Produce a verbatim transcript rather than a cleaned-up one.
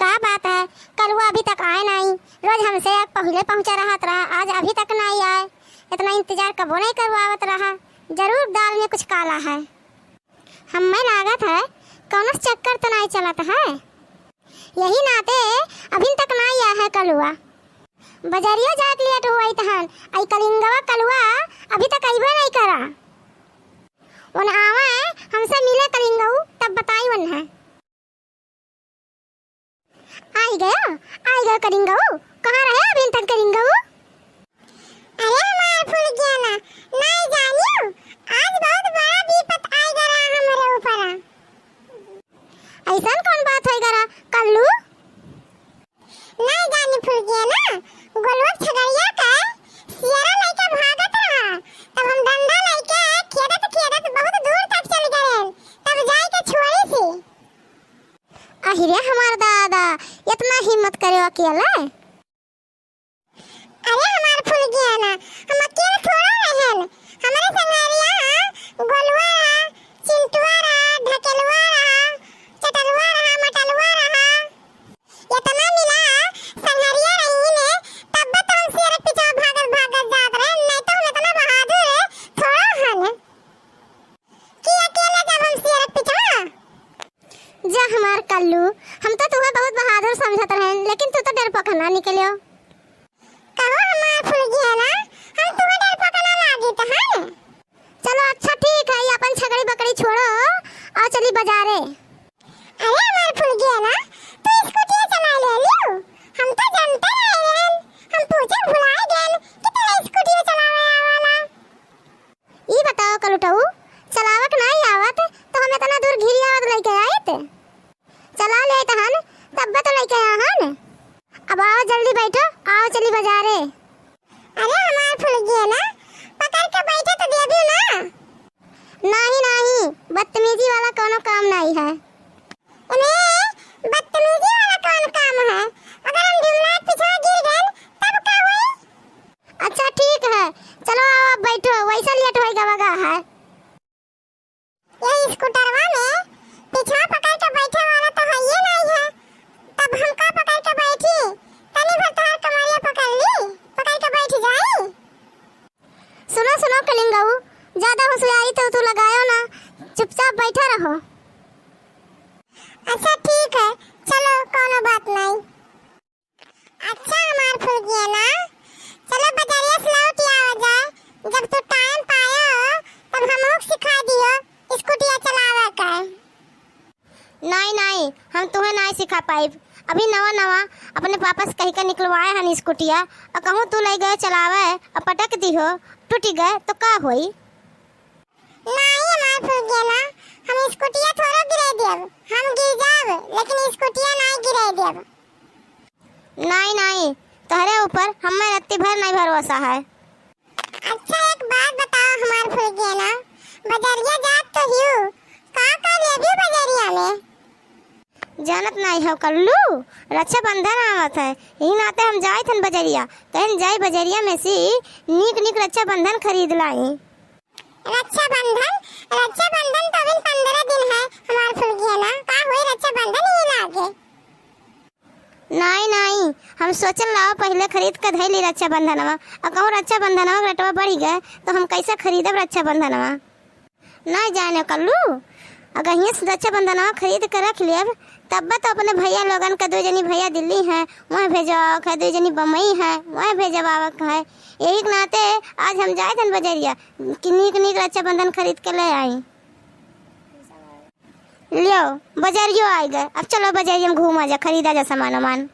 का बात है, कलुआ अभी तक आए नाई। रोज हमसे पहिले पहुँचा रहत रहा, आज अभी तक नाई आए। इतना इंतजार कबो नाई करवावत रहा। जरूर दाल में कुछ काला है। हम्मे लागत है, कौनो चक्कर तो नाई चलत है। यही नाते अभिन तक नाई आया है कलुआ। बजरिया जाके लेट हुई तहन, आई कलिंगवा कलुआ अभी तक अइबे नाई करा। उन आवे हमसे मिले कलिंगऊ, तब बताई उन्हें। आई गयो, आई गयो कलिंगऊ। कहाँ रहे अभी तक कलिंगऊ? अरे हमार फुलगेना, नाई जानियो, आज बहुत बड़ा विपत आई गरा हमरे ऊपर। ऐसन कौन बात होई गरा कल्लू? नाई जानी फुलगेना, गोलुआ छगड़िया के सियारा लइके भागत रहा, तब हम डंडा लइके खेदत खेदत बहुत दूर तक चल गए, तब जाए के छोड़ी सी। अहिरे हमार दादा, इतना हिम्मत करे अकेले? अरे हमार फुलगेना, हम अकेले थोड़ा रहन, हमरे संगरिया गोलुआ रहा, चिंटुआ रहा, ढकेलुआ रहा, चटलुआ रहा, मटलुआ रहा, इतना मिला संगरिया रही ने, तब तो हम सियारा पीछा भागत भागत जात रहे, नहीं तो हम इतना बहादुर थोड़ा हन। कि अकेले जब हम सियारा पीछा। जा हमार कल्लू, हम तो तुहे बहुत बहादुर समझत रहन, लेकिन तू तो डरपोकना निकलियो। कहो हमार फुलगेना, हम तुहे डरपोकना लागित हन। चलो अच्छा ठीक है, ये अपन छगड़ी बकरी छोड़ो और चली बजारे। अरे हमार फुलगेना, तू स्कूटिया चला ले लियो, हम तो जानते नहीं रहन, हम पूछे भुलाए गए कि तू स्कूटिया चलावे आवाला। ई बताओ कलुटऊ, चलावक नाई आवत तो हम इतना दूर घिरियावत लइके आइत? चला लेइत हन, तब्बे तो लइके आया हन। अब आओ जल्दी बैठो, आओ चली बजारे। अरे हमार फुलगेना, पकड़ के बैठे तो देबी ना। नाही नाही, बदतमीजी वाला कोनो काम नाई है। एमे बदतमीजी वाला कौन काम है? अगर हम ढिमला के पीछे गिर गए तब का होई? अच्छा ठीक है, चलो आओ अब बैठो, वैसा लेट होई गवा गा है। ये स्कूटरवा में पीछा पकड़ के बैठे वाला तो है ये नहीं है, तब हम का पकड़ के बैठी? तनी भर तोहार कमरिया पकड़ ली, पकड़ के बैठ जाई। सुनो सुनो कलिंगऊ, ज्यादा होशियारी तो तू लगायो ना, चुपचाप बैठा रहो। अच्छा ठीक है, चलो कोनो बात नहीं। अच्छा हमार फुलगेना, चलो बजरिया से लौट आवा जाए, जब तू टाइम पायो तब हमहू के सिखा दियो स्कूटिया चलावे के। नाई नाई, हम तुहे नाई सिखा पाइब। अभी नवा नवा अपने पापा से कहि के निकलवाए हन स्कूटिया, और कहूँ तू लइ गए चलावे और पटक दिहो, टूट गए तो का होई? नाई हमार फुलगेना, हम स्कूटिया थोड़ो गिरे देब, हम गिर जाब लेकिन स्कूटिया नाई गिरे देब। नाई नाई, तोहरे ऊपर हमें रत्ती भर नहीं भरोसा है। अच्छा एक बात बताओ हमार फुलगेना, बजरिया जात तो हियो, का का लेबी बजरिया में? जानत नाई हो कल्लू, रक्षाबंधन आवत है, यही नाते हम जाइत हन बजरिया, कहन जाई बजरिया में से नीक नीक रक्षाबंधन खरीद लाई। रक्षाबंधन, रक्षाबंधन तो अभी पंद्रह दिन है हमार फुलगेना, का होई रक्षाबंधन ही लागे। नाई नाई, हम सोचन लाओ पहिले खरीद के धइली रक्षाबंधनवा, और कहूँ रक्षाबंधनवा के रेटवा बढ़ गए तो हम कैसे खरीदब रक्षाबंधनवा? नाई जाने कल्लू, अगर हियाँ से रक्षाबंधनवा खरीद के रख लेब, तब तो अपने भैया लोगन के दो जनी भैया दिल्ली हैं, वहाँ भेजवावक है, दो जनी बम्बई हैं, वहाँ भेजवावक है। यही के नाते आज हम जाइत हन बजरिया कि नीक नीक रक्षाबंधन खरीद के ले आई। लियो, बजरियो आई गए, अब चलो बजरिया में घूमा जा, खरीदा जा सामान वामान।